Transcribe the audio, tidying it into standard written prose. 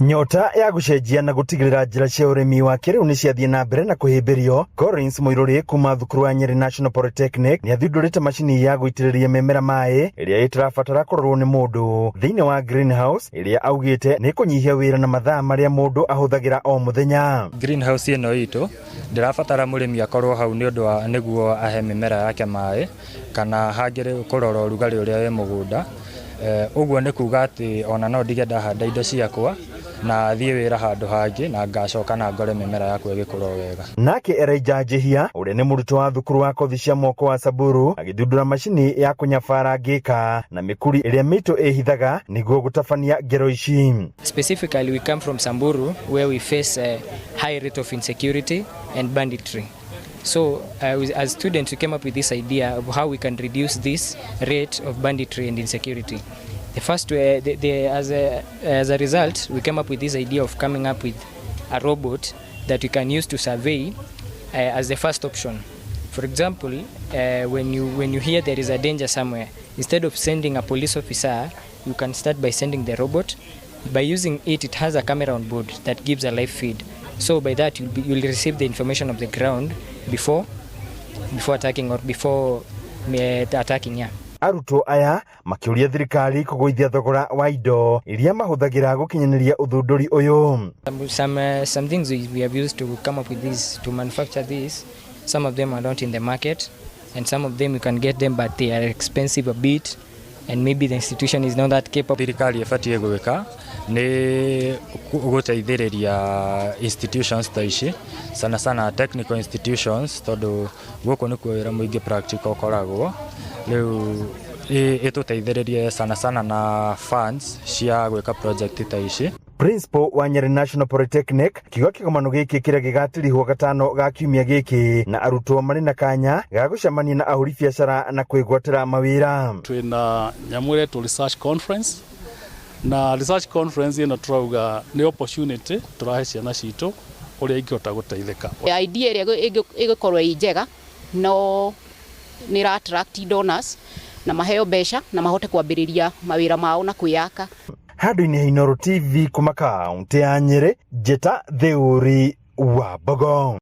Nyota ya gũcenjia na gũtigĩrĩra njĩra cia ũrĩmi wa kĩrĩu nĩ ciathiĩ na mbere na kũhĩmbĩrio. Collins Mũirũrĩ kuma thukuru wa Nyeri National Polytechnic nĩ athundũrĩte macini ya gũitĩrĩria mĩmera maĩ ĩrĩa ĩtarabatara kũrorwo nĩ mũndũ thĩinĩ wa greenhouse, ĩrĩa augĩte nĩ kũnyihia wĩra na mathaa marĩa mũndũ ahũthagĩra o mũthenya. Greenhouse ĩno itũ ndĩrabatara mũrĩmi akorwo hau nĩ ũndũ wa nĩguo ahe mĩmera yake maĩ kana hangĩ kũrora ũrugarĩ ũrĩa wĩ mũgũnda. Ũguo nĩ kuga atĩ ona no ndige ndahanda indo ciakwa na thiĩ wĩra handũ hangĩ na ngacoka na ngore mĩmera yakwa ĩgĩkũra o wega. Nake Elijah Njihia, ũrĩa nĩ mũrutwo wa thukuru wa kothi cia moko wa Samburu, agĩthundũra macini ya kũnyabara ngĩka na mĩkuri ĩrĩa mĩitũ ĩhithaga nĩguo gũtabania ngero ici. Specifically, we come from Samburu, where we face a high rate of insecurity and banditry. So, as students, we came up with this idea of how we can reduce this rate of banditry and insecurity. The first, the, as a result, we came up with this idea of coming up with a robot that we can use to survey as the first option. For example, when you hear there is a danger somewhere, instead of sending a police officer, you can start by sending the robot. By using it, it has a camera on board that gives a live feed. So by that, you'll receive the information of the ground before attacking or before attacking. Yeah. Arutwo aya makĩũria thirikari kũgũithia thogora wa indo iria mahũthagĩra gũkinyanĩria ũthundũri ũyũ. Some things we have used to come up with this, to manufacture this, some of them are not in the market, and some of them you can get them, but they are expensive a bit, and maybe the institution is not that capable. Thirikari ĩbatiĩ gwĩka nĩ gũteithĩrĩria institutions ta ici, sana sana technical institutions, tondũ gũkũ nĩkuo wĩra mũingĩ practical ũkoragwo. Rĩu ĩtũteithĩrĩrie sana sana na funds cia gwĩka project ta ici. Principal wa Nyeri National Polytechnic kiuga kĩgomano gĩkĩ kĩrĩa gĩgatirihwo gatano ga kiumia gĩkĩ na arutwo marĩ na kanya ga gũcemania na ahũri biacara na kwĩgwatĩra mawĩra. Twĩna nyamũ ĩretwo research conference, na research conference ĩno tũrauga nĩ opportunity tũrahe ciana citũ ũrĩa ingĩhota gũteithĩka. Idea ĩrĩa ĩgũkorwo ĩ njega no nĩ ĩra attract donors na maheo mbeca na mahote kwambĩrĩria mawĩra mao na kwĩyaka. Handũ-inĩ ha Inooro TV kuma kaũntĩ ya Nyĩrĩ, njĩta Theuri wa Mbogo.